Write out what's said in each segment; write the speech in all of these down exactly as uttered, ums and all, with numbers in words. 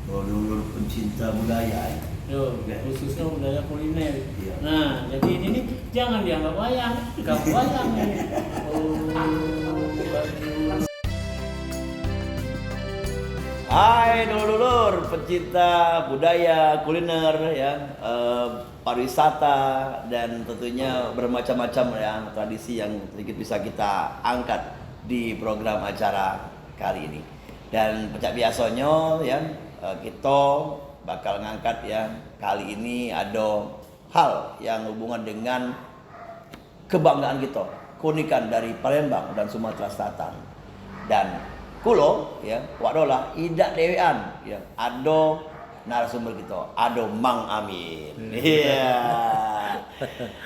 Dulur pencinta budaya, ya. Yo, khususnya budaya kuliner. Iya. Nah, jadi ini nih jangan dianggap wayang, anggap wayang nih. Oh. Hai dulur-dulur pencinta budaya kuliner, ya, eh, pariwisata, dan tentunya bermacam-macam, ya, tradisi yang sedikit bisa kita angkat di program acara kali ini. Dan pecak biasonyo, ya, eh, kito bakal ngangkat, ya, kali ini ado hal yang hubungan dengan kebanggaan kito, keunikan dari Palembang dan Sumatera Selatan. Dan kulo, ya, Wak Dola, idak dewekan, ya, ado narasumber kito, ado Mang Amin. Iya.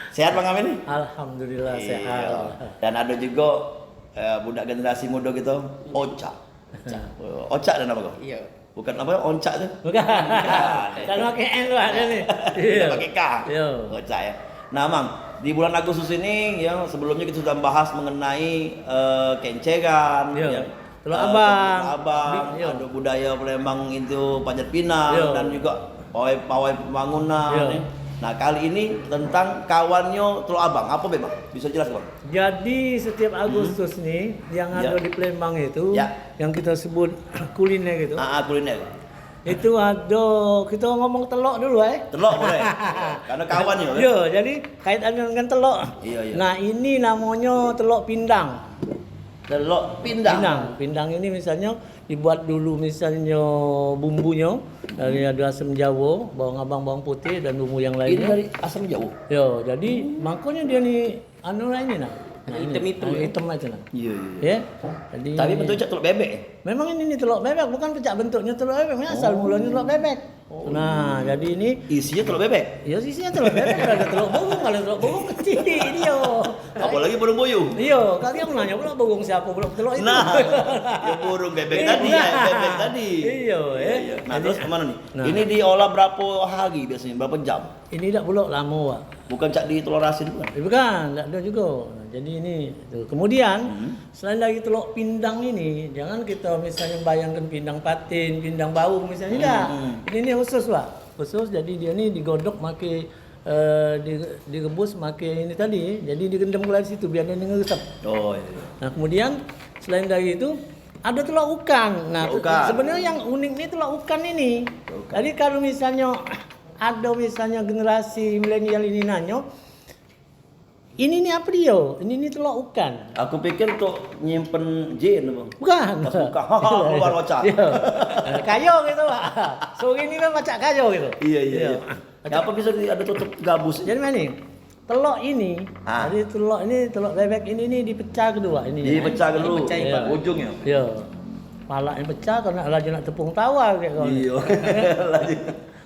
Sehat, Mang Amin? Alhamdulillah, iya, sehat. Dan ado jugo, eh, budak generasi mudo kito, Ocha. Ocha. Ocha dan apo kau? Iya. Bukan apo, oncak tu? Bukan. Bukan. Kan pakai N tu ado ni. Iya. Pakai K. Iya. Ocha, ya. Nah, Mang, di bulan Agustus ini, ya, sebelumnya kita sudah bahas mengenai, eh, kenceran, iya, ya. Telok, eh, Abang. Telok Abang, di-, iya, ado budaya Palembang itu, panjat pinang, iya, dan juga pawai, pawai pembangunan, iya, ya. Nah, kali ini tentang kawannyo Telok Abang. Apo be, Bang? Bisa jelas, Bang? Jadi, setiap Agustus ni, yang ado di Palembang itu, yang kita sebut kuliner gitu. Ah, ah, kuliner. Itu ado, kita ngomong telok dulu, eh. Telok boleh. Karena kawan ya, kan? Yo, jadi kaitannya dengan telok. Iya, iya. Nah, ini namonyo telok pindang. Telok pindang. Pindang. Pindang ini misalnyo dibuat dulu misalnyo bumbunyo dari, ado asam jawo, bawang abang, bawang putih dan bumbu yang lainnya. Ini dari asam jawo? Yo, jadi makanya dia ni anu lah ini nah. Nah, ini. Hitam-hitam, nah, ya? Hitam aja nah. Iya, iya, iya. Ya. Jadi tapi bentuknya telok bebek ya? Memang ini ni telok bebek, bukan pecak bentuknya telok bebek. Ini asal mulanya telok bebek. Oh. Nah, jadi ini isinya telok bebek? Iya, isinya telok bebek. Ada telok burung, kalau telok burung kecil dia. Apalagi burung boyo. Iya, kalian nanya pula burung siapa pula telok itu. Nah, ya burung bebek tadi, ya, bebek tadi. Iya, ya. Iya. Nah, jadi terus kemana nih? Nah. Ini diolah berapa hari biasanya? Berapa jam? Ini dak pulok lamo, Wak. Bukan cak di telur asin bukan? Eh, bukan, dak ado jugo. Nah, jadi ini tu. Kemudian, selain dari telok pindang ini, jangan kita misalnya bayangkan pindang patin, pindang bau misalnya, dak. Ini ni khusus, Wak. Khusus, jadi dia ni digodok make, eh, di-, direbus make ini tadi, jadi direndam ke dalam situ biar dia ni ngeresep. Oh, iya, iya. Nah, kemudian selain dari itu, ada telok ukan. Nah, sebenarnya yang unik ni telok ukan ini. Telok ukan. Jadi kalau misalnya ado misalnya generasi milenial ini nanyo, "Ini ni apo dio? Ini ni telok ukan." Aku pikir untuk nyimpen jin, Bang. Bukan. Pas buka, ha, ha, keluar Ocha. Iya. Kayo gitu, Pak. Sore ni kan pacak kayo gitu. Iya, iya, iya. Pacak. Ngapa bisa di-, ada tutup gabus? Jadi mano? Telok ini, jadi telok ini, telok bebek ini ni dipecah kedua ini. Dipecah kedua. Dipecah, iya. Ujungnya. Iya. Palak yang pecah, kena laju nak tepung tawar kayak kau ni. Iya. Laju.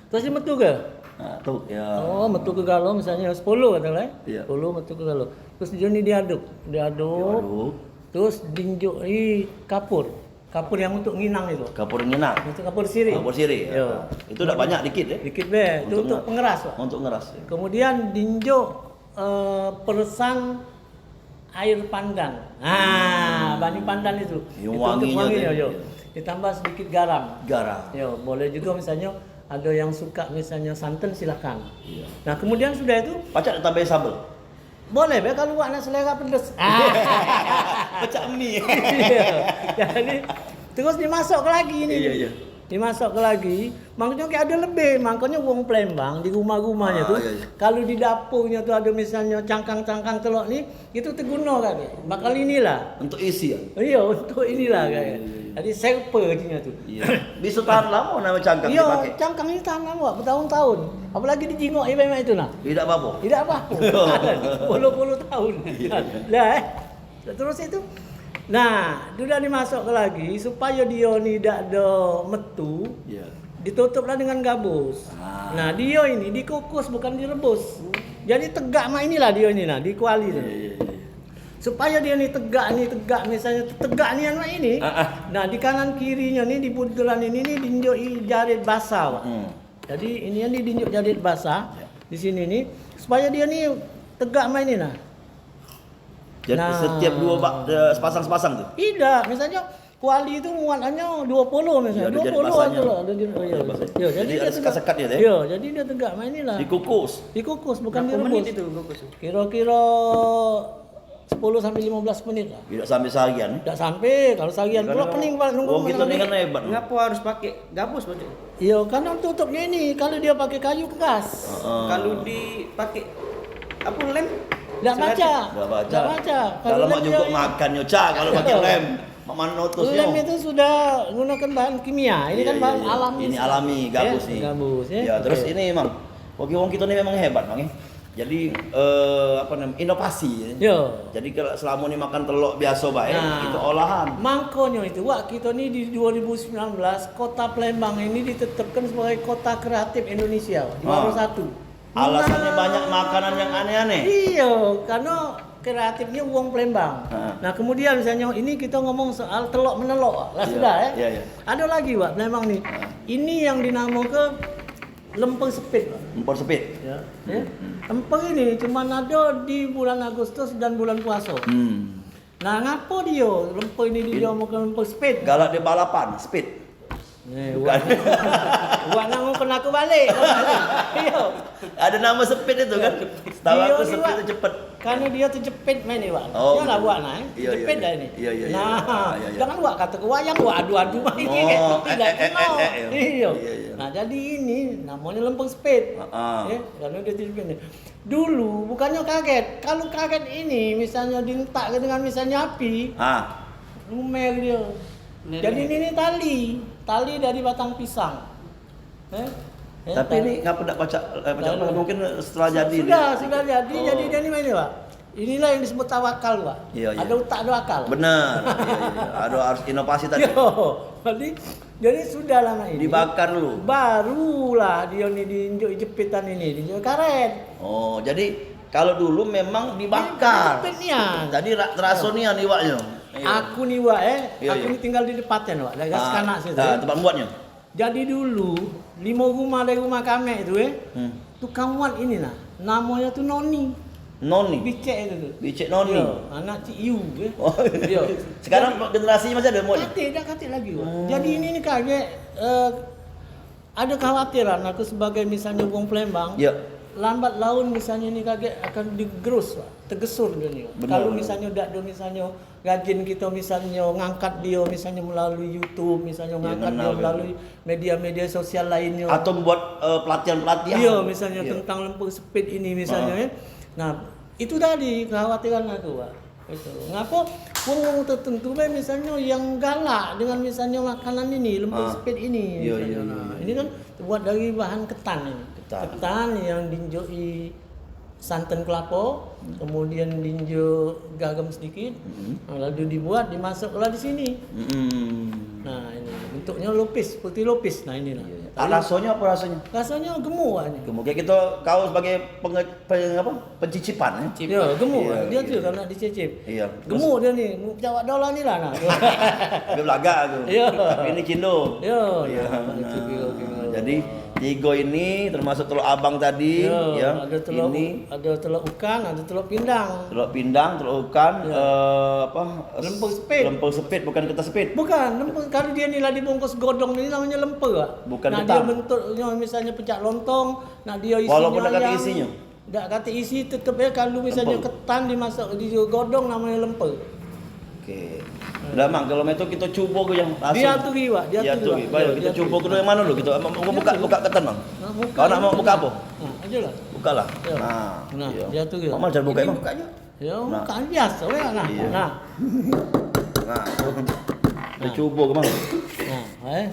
Terus dia metu ke? Nah, tu, ya. Oh, metu ke galo misalnya sepuluh kata lah. Iya. Sepuluh metu ke galo. Terus dia ni diaduk, diaduk. Diaduk. Terus dinjuk i kapur. Kapur yang untuk nginang itu. Kapur nginang. Untuk kapur sirih. Kapur sirih. Yo. Itu dak banyak, dikit ya. Dikit be. Itu untuk pengeras, Pak. Untuk ngeras. Ya. Kemudian dinjuk, eh, peresan air pandan. Nah, banyu pandan itu. Yang wanginya. Itu untuk wanginya, yo. Ditambah sedikit garam. Garam. Yo, boleh juga misalnya ada yang suka misalnya santan, silakan. Iya. Nah, kemudian sudah itu pacak ditambah sambal. Boleh be kalau awak nak selera pedes. Pecak mi. Iya. Jadi terus dimasuk ke lagi ini. Iya, iya. Dimasuk ke lagi. Maknyo kayak ada lebih. Maknyo wong Palembang di rumah-rumahnya tu, iya, iya, kalau di dapurnya tu ada misalnya cangkang-cangkang telok ni, itu terguna kan? Bakal inilah. Untuk isi ya? Iya, untuk inilah kan. Iya, iya, iya. Jadi server jadinya tu. Iya. Bisa tahan lama nama cangkang dipakai? Iya, cangkang ini tahan lama, bertahun-tahun. Apalagi dijingok ibarat itu nah. Tidak apa-apa. Tidak apa-apa. Puluh-puluh tahun. Iya. Lah, eh. Terus itu. Nah, sudah dimasuk lagi supaya dia ni dak ada metu. Iya. Ditutuplah dengan gabus. Ah. Nah, dia ini dikukus bukan direbus. Jadi tegak mak inilah dia ini nah, di kuali tu. Iya, iya, iya. Supaya dia ni tegak, ni tegak, misalnya tegak ni anak ini. Ah, ah. Nah, di kanan kirinya ni, di buntelan ini ni dinjuk i jarit basah, Pak. Hmm. Jadi ini ni dinjuk jarit basah di sini ni supaya dia ni tegak mak ini nah. Jadi setiap dua bak, eh, sepasang-sepasang tu? Tidak, misalnya Kuali tu muatannya dua puluh misalnya. Iya, dia jadi dua puluh basahnya. Itulah, dia jadi, oh, iya, iya. Iya, jadi dia sekat-sekat dia, eh? Iya, jadi dia tegak mak inilah. Dikukus. Dikukus, bukan direbus. Berapa menit itu kukus? Kira-kira sepuluh sampai lima belas menit lah. Tidak sampai seharian, eh? Tidak sampai, kalau seharian pula pening pula nunggu. Wong kita ni kan hebat. Ngapo harus pakai gabus, Bang? Iya, karena tutupnya ini, kalau dia pakai kayu keras. Heeh. Kalau dipakai apa, lem? Tidak baca. Tidak baca. Tidak baca. Kalau lem juga dia makan nyoca kalau pakai lem. Mak mano tu lem itu sudah gunakan bahan kimia. Ini kan bahan alami. Ini alami, gabus ni. Gabus, ya. Ya, terus ini, Mang. Bagi wong kita ni memang hebat, Mang, ya. Jadi, eh, apa namanya, inovasi, ya. Yo. Jadi kalau selama ni makan telok biasa bae, nah, kita olahan. Mangkonyo itu, wak, kita ni di dua ribu sembilan belas, kota Palembang ini ditetapkan sebagai kota kreatif Indonesia, juara satu. Alasannya banyak makanan yang aneh-aneh. Iyo, karena kreatifnya wong Palembang. Ha. Nah, kemudian misalnya ini kita ngomong soal telok menelok, lah sudah, ya. Iya, iya. Ada lagi, wak, Palembang ni. Ha. Ini yang dinamakan lemper sepit, wak. Lemper sepit. Ya, ya. Lemper ini cuman ada di bulan Agustus dan bulan puasa. Hmm. Nah, ngapo dia lemper ini dinamakan lemper sepit? Galak dia balapan, speed. Eh, bukan. Wak, wak nak ngukun aku balik. Iyo. Ada nama sepit itu kan? Setahu aku sepit itu cepet. Karena dia terjepit main ni, wak. Oh, betul. Iyalah, wak, nah, eh. Iya, iya, terjepit dah ini. Iya, iya, iya. Nah, iya, iya. Jangan wak kata ke wayang, wak adu-adu main ni. Oh, tidak eh, eh, kenal. Eh, eh, eh. Iya. Iya, iya. Nah, jadi ini namanya lemper sepit. Heeh. Eh, karena dia terjepit ni. Dulu bukannya kaget. Kalau kaget ini, misalnya dientak dengan misalnya api, lumer dia. Jadi ini, ini tali, tali dari batang pisang. Eh? Eh, tapi ini ngapa dak pacak, eh, pacak, mungkin setelah jadi sudah, sudah jadi, jadi dia ni main ni, Pak. Inilah yang disebut tawakal, Pak. Iya, iya. Ada utak, ada akal. Benar. Iya, iya. Ada harus inovasi tadi. Yo, jadi, jadi sudahlah nak ini. Dibakar dulu. Barulah dia ni diinjuk jepitan ini, diinjuk karet. Oh, jadi kalau dulu memang dibakar. Dijepit nian. Tadi ra-, teraso nian iwaknyo. Iya. Aku ni, Wak, eh. Iya, aku ni tinggal di Depaten, Wak. Daerah Sekanak situ, ah, tempat membuatnya. Jadi dulu, limo rumah dari rumah kami tu, eh. Hmm. Tukang muat ini nah. Namonyo tu Noni. Noni? Bicek itu tu. Bicek Noni? Yo, anak Cik Yu, eh. Oh. Yo. Sekarang generasi masih ada muatnya? Katik, dak katik lagi, Wak. Hmm. Jadi ini ni kagek, eh, ada kekhawatiran aku sebagai misalnya wong Palembang, ya, lambat laun misalnya ni kagek akan digerus, Wak. Tegesur dia ni, Wak. Benar, benar. Kalau misalnya dak ada misalnya rajin kita misalnya ngangkat dia misalnya melalui YouTube, misalnya ngangkat dia melalui media-media sosial lainnyo. Atau buat, eh, pelatihan-pelatihan. Iya, misalnya tentang lemper sepit ini misalnya, ya. Nah, itu tadi kekhawatiran aku, Pak. Itu. Ngapo wong-wong tertentu be misalnya yang galak dengan misalnya makanan ini, lemper sepit ini. Iya, iya, iya. Nah, ini kan terbuat dari bahan ketan ini. Ketan. Ketan yang diinjuki santan kelapo, kemudian diinjuk garam sedikit, nah, lalu dibuat, dimasuklah di sini. Nah, ini bentuknya lupis, seperti lupis. Nah, inilah. Iya, iya. Rasanya apa rasanya? Rasanya gemuk, Pak, ini. Gemuk. Kayak kita, kau sebagai penge-, penge-, apa? Pencicipan, ya? Ya, gemuk, Pak. Dia tu kalau nak dicicip. Iya. Gemuk dia ni. Jawab dolar ni lah, nah. Dia belagak tu. Iya. Tapi ini kilo. Iya. Nah, itu kilo, kilo. Jadi, tigo ini termasuk telok abang tadi, ya. Ada telok, ada telok ukan, ada telok pindang. Telok pindang, telok ukan, eh, apa? Lemper sepit. Lemper sepit, bukan kertas sepit. Bukan, lemper. Kalau dia ni lah dibungkus godong ni namanya lemper, Pak. Bukan ketan. Nah, dia bentuknya misalnya pecak lontong, nah, dia isinya. Walaupun dak katek isinyo. Dak katek isi, tetep ya, kalau misalnya ketan dimasak di godong namanya lemper. Oke. Udah, Mang, kalau macam tu kita cuba ke yang asli. Dia tu, Pak, dia tu, Pak. Baik, kita cuba ke yang mana dulu? Kita mau buka, buka ketan, Mang. Kau nak mau buka apa? Nah, ajalah. Bukalah. Nah, dia tu, Pak. Mang, jangan buka, Mang. Ya, buka biasa, ya, nah. Iya. Nah. Nah. Kita cuba ke, Mang. Nah, eh.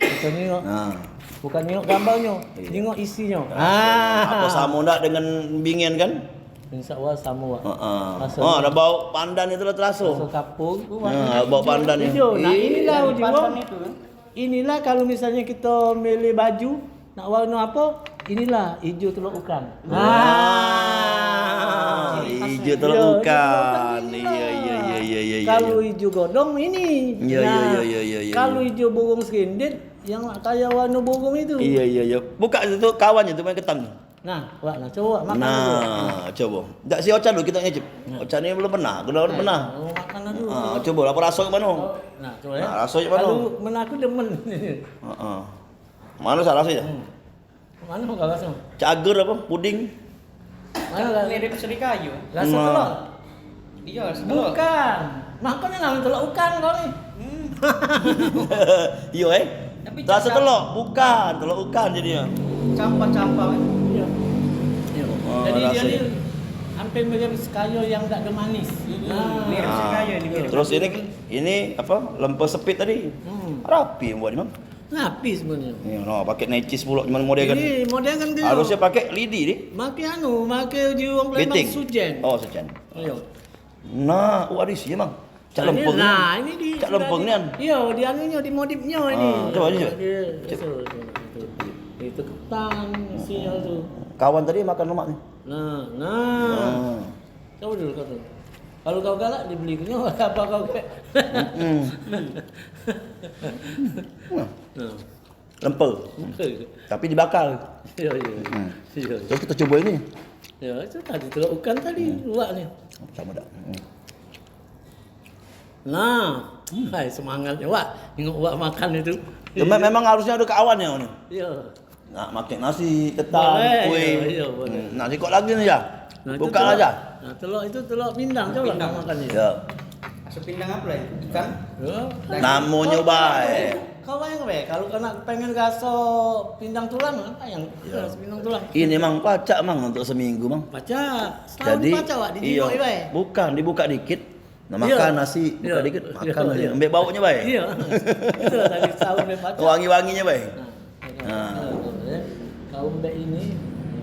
Kita tengok. Nah. Bukan nengok gambarnyo, iya, nengok isinyo. Ah. Apa samo ndak dengan bingin kan? Insya Allah samo, Wak. Heeh. Rasa. Oh, ada bau pandan itu lah teraso. Rasa kapur tu. Nah, bau pandan ni. Ijo. Nah, inilah uji wong. Inilah kalau misalnya kita milih baju, nak warna apa? Inilah ijo telok ukan. Wah, ijo telok ukan. Iya, iya, iya, iya, iya. Kalau ijo godong ini. Iya, iya, iya, iya, iya. Kalau ijo burung serindit, yang kayak warna burung itu. Iya, iya, iya. Buka tu kawan tu main ketan. Nah, wak, nah, coba makan dulu. Nah, coba. Dak si Ocha dulu kita ngicip. Nah. Ocha ni belum pernah, aku dah belum pernah. Oh, makan. Anu dulu. Ah, coba lah, apa raso ke mano? Oh, nah, coba ya. Nah, raso ke mano? Kalau men aku demen. Heeh. Mano salah sih ya? Hmm. Mano kalau raso? Cager apa? Puding? Mano kalau mirip serikayu. Raso telok. Iya, raso telok. Bukan. Makanya namanya telok ukan kau ni. Hmm. Iya, eh. Tapi raso telok, bukan. Telok ukan jadinya. Campur-campur. Iya. Iya. Oh, jadi dia ni hampir mirip sekayo yang tak ada manis. Hmm. Nah. Mirip sekayo ni, mirip. Terus ini, ini apa? Lemper sepit tadi. Hmm. Rapi yang buat ni, Mang. Rapi sebenarnya. Ni, no, pakai necis pula, cuman model kan. Ini model kan gini. Harusnya pakai lidi ni. Pakai anu, pakai uji wong Palembang sujen. Oh, sujen. Ayo. Nah, oh, ada isi, Mang. Cak lempeng ni. Nah, ini di, cak lempeng nian. Iya, di anunyo, di modifnyo ini. Ah, coba ni, coba. Dia, itu, itu, itu. Itu ketan, isinya tu. Kawan tadi makan lemak ni. Nah, nah. Nah. Coba dulu kau tu. Kalau kau galak, dibeli punya apa kau ke? Mm-mm. Nah. Nah. Lemper. Lemper. Tapi dibakar. Iya, iya. Hmm. Iya, iya. Terus kita coba ini. Ya, itu tadi telok ukan tadi, hmm, uwak ni. Sama dak? Hmm. Nah, hmm, hai, semangatnya, Wak. Tengok Wak makan itu. Ya, me-, memang harusnya ada kawan ya, ni. Iya. Nak makan nasi, ketan, boleh, kue. Iya, iya, boleh. Hmm, nah, sikok lagi ni, ya. Nah, itu buka telok, aja. Nah, telok itu telok pindang, coba pindang. Kau makan ni. Ya. Raso pindang apa lagi? Ikan? Ya. Namonyo bae. Kau bayang bae, kalau kena pengen raso pindang tulang, apa yang raso pindang tulang? Ini mang pacak mang untuk seminggu, Mang. Pacak. Setahun jadi, pacak, Wak, dijingok iyo, bae. Bukan, dibuka dikit. Nah, iyo. Makan nasi, buka dikit, makan nasi. Iyo. Ambek baunyo bae. Iyo. Itu tadi setahun bae pacak. Wangi-wanginyo bae. Nah, nah. Kau ambek ini.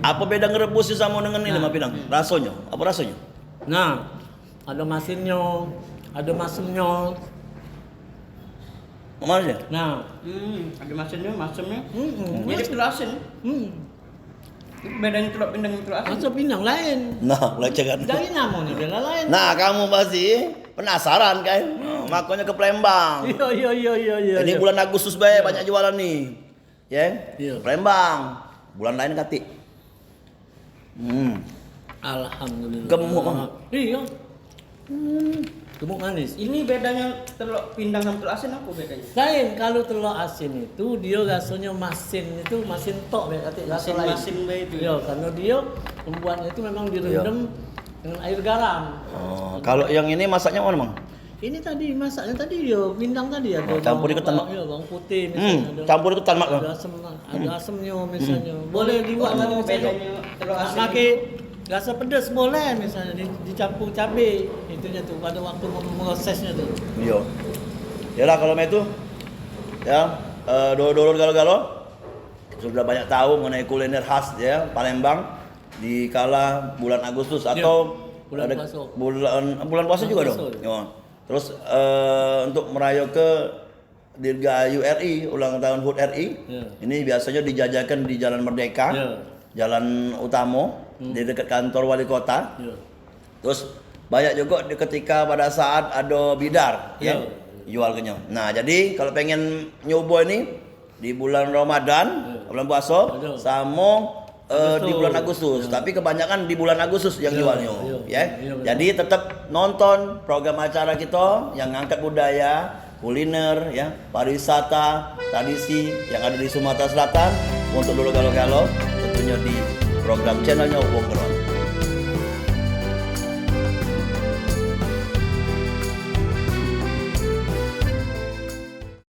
Apa beda ngerebus samo dengan ini, nah, Mang Pinang? Rasonyo, apa rasonyo? Nah, ada masinnyo, ada masemnyo. Mana sih? Nah. Hmm, ada masemnyo, masemnyo. Hmm. Mirip telur asin. Hmm. Itu bedanya telur pindang dengan telur asin. Raso pindang lain. Nah, leceh kan? Dari namonyo dia lain. Nah, kamu pasti penasaran kan? Hmm. Nah, makonyo ke Palembang. Iyo, iyo, iyo, iyo, iyo. Jadi iyo. Bulan Agustus bae banyak jualan ni. Ya? Iyo. Palembang. Bulan lain katik. Hmm. Alhamdulillah. Gemuk, Mang. Iyo. Hmm. Gemuk manis. Ini bedanya telur pindang sama telur asin apa bedanya? Lain, kalau telur asin itu dia rasanya masin itu, masin tok, katik raso lain. Masin-masin bae itu. Yo, karena dia membuatnya itu memang direndam dengan air garam. Oh, kalau yang ini masaknya mana, Mang? Ini tadi masaknya tadi yo pindang tadi ada. Oh, campur bawang, ikutan, Mak. Yo, bawang putih, hmm, misalnya ada. Campur ikutan, Mak. Ada asam, ada asamnya misalnya. Hmm. Boleh dibuat tadi misalnya. Nak pakai rasa pedas boleh misalnya di, dicampur cabe. Itunya tu pada waktu mem-, prosesnya tu. Iya. Yalah kalau macam itu ya, eh, dulur-dulur galo-galo sudah banyak tahu mengenai kuliner khas ya Palembang di kala bulan Agustus atau bulan puasa. Bulan, bulan puasa juga dong. Puasa. Ya. Terus, eh, untuk merayakan Dirgahayu R I, ulang tahun HUT R I, ya, ini biasanya dijajakan di Jalan Merdeka, ya, jalan utama, hmm, di dekat kantor wali kota. Ya. Terus banyak juga di ketika pada saat ada bidar, ya, ya, jual kenyo. Nah, jadi kalau pengen nyoba ini, di bulan Ramadan, ya, bulan puasa, ada, sama, eh, di bulan Agustus. Ya. Tapi kebanyakan di bulan Agustus yang, ya, jualnya, ya, ya. Ya. Ya, betul. Jadi tetap nonton program acara kita yang ngangkat budaya, kuliner, ya, pariwisata, tradisi yang ada di Sumatera Selatan untuk dulur galo-galo, tentunya di program channelnya Wong Geron.